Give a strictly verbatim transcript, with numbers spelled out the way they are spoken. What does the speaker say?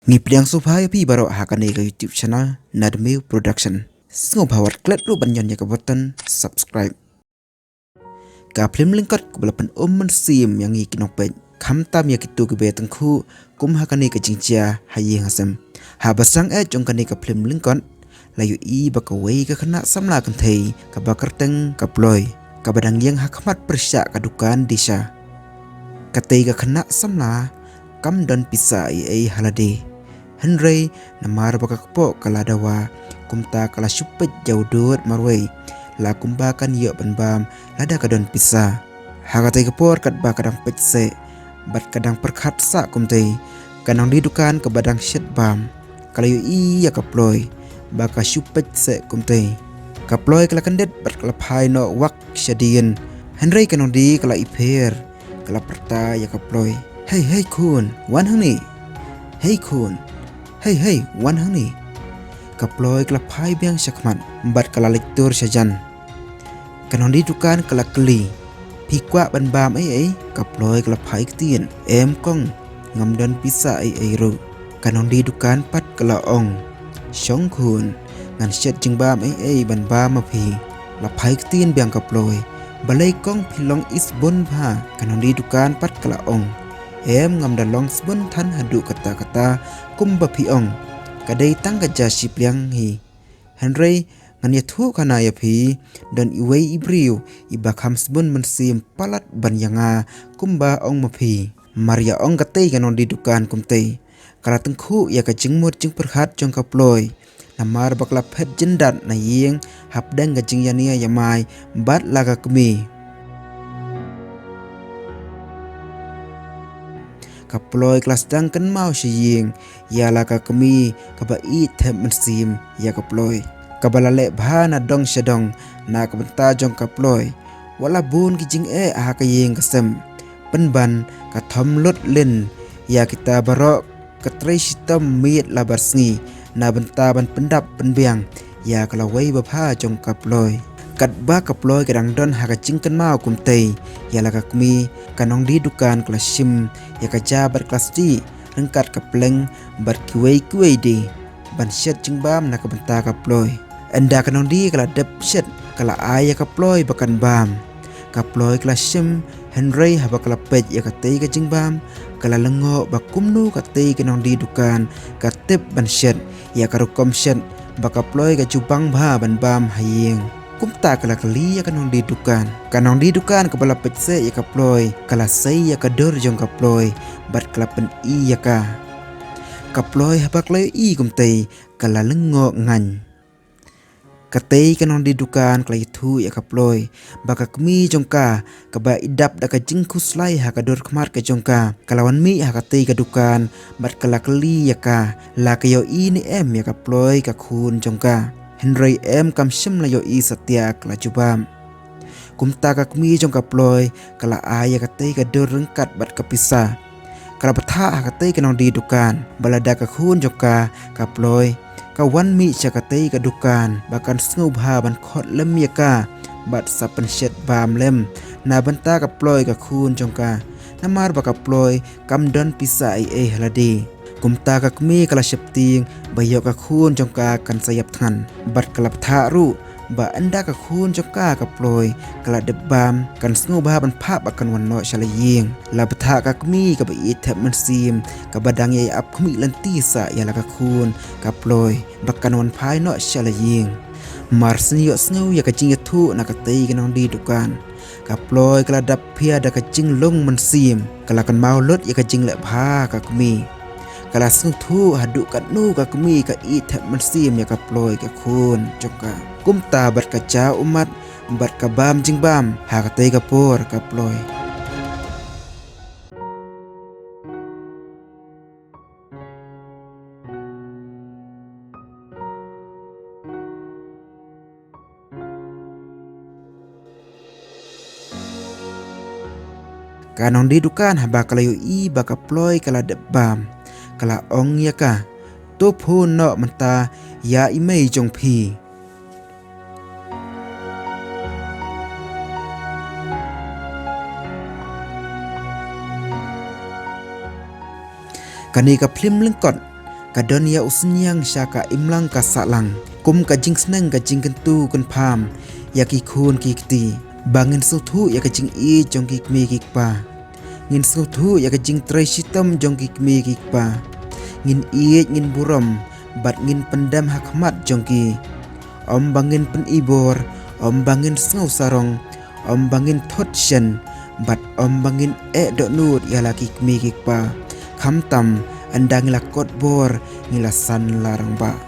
Ngi pdiang sngewbha ïa phi baroh ha kane ka YouTube channel Nadmew Production. Sngewbha wat klet ruh ban ñion ïa ka button subscribe. Ka phlim lyngkot kaba la pynum mynsiem ïa ngi ki nongpeit, khamtam ïa kito kiba tyngkhuh kum ha kane ka jingjia ha ïing ha sem. Haba sdang eh jong kane ka phlim lyngkot, la ïohi ba kawei ka khynnah samla kynthei kaba kyrteng ka Ploi, kaba dang ïeng ha khmat pyrshah ka dukan Disha. Katei ka khynnah samla kam don pisa ei ei ha lade. Hynrei namar ba ka kpoh ka la dawa, kumta ka la shu peit ïa u dud marwei, la kumba kan ïoh ban bam lada ka don pisa. Ha katei ka por katba ka dang peit seh bad ka dang pyrkhat sah kumtei, ka nongdie dukan kaba dang shet bam ka la ïohi ïa ka Ploi ba ka shu peit seh kumtei. Ka Ploi ka la kyndit bad ka la phai noh wak shadien. Hynrei ka nongdie ka la ipher, ka la pyrta ïa ka Ploi, "Hei, hei khun, wan hangne. Hei khun. Hei, hei, wan hangne." Ka Ploi ka la phai biang shakhmat bad ka la leit tur shajan. Ka nongdie dukan ka la kylli, "Phi kwah ban bam ei ei?" Ka Ploi ka la phai ktien, "Em kong, ngam don pisa ei ei ruh." Ka nongdie dukan pat ka la ong, "Shong khun, ngan shet jingbam ei ei ban bam ma phi." La phai ktien biang ka Ploi, "Balei kong, phi long i sbun bha?" Ka nongdie dukan pat ka la ong, "Em, ngam da long sbun than haduh katta katta kumba phi ong. Ka dei tang ka ja shi pliang hi. Hynrei ngan ïathuh khana ïa phi, don iwei i briew iba kham sbun mynsiem palat ban ïa nga kumba ong ma phi." Mar ïa ong katei ka nongdie dukan kumtei, ka la tyngkhuh ïa ka jingmut jingpyrkhat jong ka Ploi, namar ba ka la phet jyndat na ïing hapdeng ka jingïania ïamai bad la ka kmie. Ka Ploi ka la sdang kynmaw sha ïing ïa la ka kmie kaba ïeit thep mynsiem ïa ka Ploi, kaba la leh bha na dong sha dong na ka bynta jong ka Ploi. Wat la bun ki jingeh ha ka ïing ka sem, pynban ka thom lut lin ïa kita baroh, ka trei shitom miet la barsngi na bynta ban pyndap pynbiang ïa ka lawei babha jong ka Ploi. Katba ka Ploi ka dang don ha ka jingkynmaw kumtei ïa la ka kmie, ka nongdie dukan ka la shim ïa ka ja bad ka la stieh ryngkat ka pleng bad kiwei kiwei de ban shet jingbam na ka bynta ka Ploi. Ynda ka nongdie ka la dep shet, ka la ai ïa ka Ploi ba kan bam. Ka Ploi ka la shim, hynrei haba ka la peit ïa katei ka jingbam, ka la lyngngoh ba kumno katei ka nongdie dukan ka tip ban shet ïa ka rukom shet ba ka Ploi ka ju bang bha ban bam ha ïing. Kumta ka la kylli ïa ka nongdie dukan. Ka nongdie dukan kaba la peit seh ïa ka Ploi ka la sei ïa ka dur jong ka Ploi bad ka la pyni ïa ka. Ka Ploi haba ka la ïohi kumtei ka la lyngngoh ngaiñ. Katei ka nongdie dukan ka la ïathuh ïa ka Ploi ba ka kmie jong ka, kaba i dap da ka jingkhuslai ha ka dur khmat ka jong ka, ka la wan mih ha katei ka dukan bad ka la kylli ïa ka, la ka ïohi ne em ïa ka Ploi ka khun jong ka. Hynrei em, kam shym la ïohi satia, ka la jubab. Kumta ka kmie jong ka Ploi ka la ai ïa katei ka dur ryngkat bad ka pisa. Ka la bthah ha katei ka nongdie dukan ba lada ka khun jong ka, ka Ploi, ka wan mih sha katei ka dukan ba kan sngewbha ban khot lem ïa ka bad sa pynshet bam lem na bynta ka Ploi ka khun jong ka, namar ba ka Ploi kam don pisa ei ei ha lade. Kumta ka kmie ka la sheptieng ba ïoh ka khun jong ka kan sa ïap thngan bad ka la bthah ruh ba ynda ka khun jong ka, ka Ploi, ka la dep bam, kan sngewbha ban phah ba kan wan noh sha la ïing. La bthah ka kmie kaba ïeit thep mynsiem, kaba dang ïai ap khmih lynti sah ïa la ka khun, ka Ploi, ba kan wan phai noh sha la ïing. Mar shu ïohsngew ïa ka jingïathuh na katei ka nongdie dukan, ka Ploi ka la dap phiar da ka jinglung mynsiem, ka la kynmaw lut ïa ka jingleh bha ka kmie. Ka la sngewthuh haduh katno ka kmie ka ïeit thep mynsiem ïa ka Ploi ka khun jong ka. Kumta bad ka jaw ummat bad ka bam jingbam ha katei ka por, ka Ploi. Ka nongdie dukan haba ka la ïohi ba ka Ploi ka la dep bam, ka la ong ïa ka, "To phone noh mynta ïa i mei jong phi." Kane ka phlim lyngkot Ka don ïa u synñiang sha ka imlang ka sahlang, kum ka jingsneng ka jingkyntu kynpham ïa ki khun ki kti, ba ngin sngewthuh ïa ka jingïeit jong ki kmie ki kpa. Ngin sngewthuh ïa ka jingtrei shitom jong ki kmie ki kpa. Ngin ïeit, ngin burom, bad ngin pyndem ha khmat jong ki. Ym ba ngin pynibor, ym ba ngin sngew sarong, ym ba ngin thot shen, bad ym ba ngin eh dohnud ïa la ki kmie ki kpa. Khamtam, ynda ngi la kot bor, ngi la san la rangbah.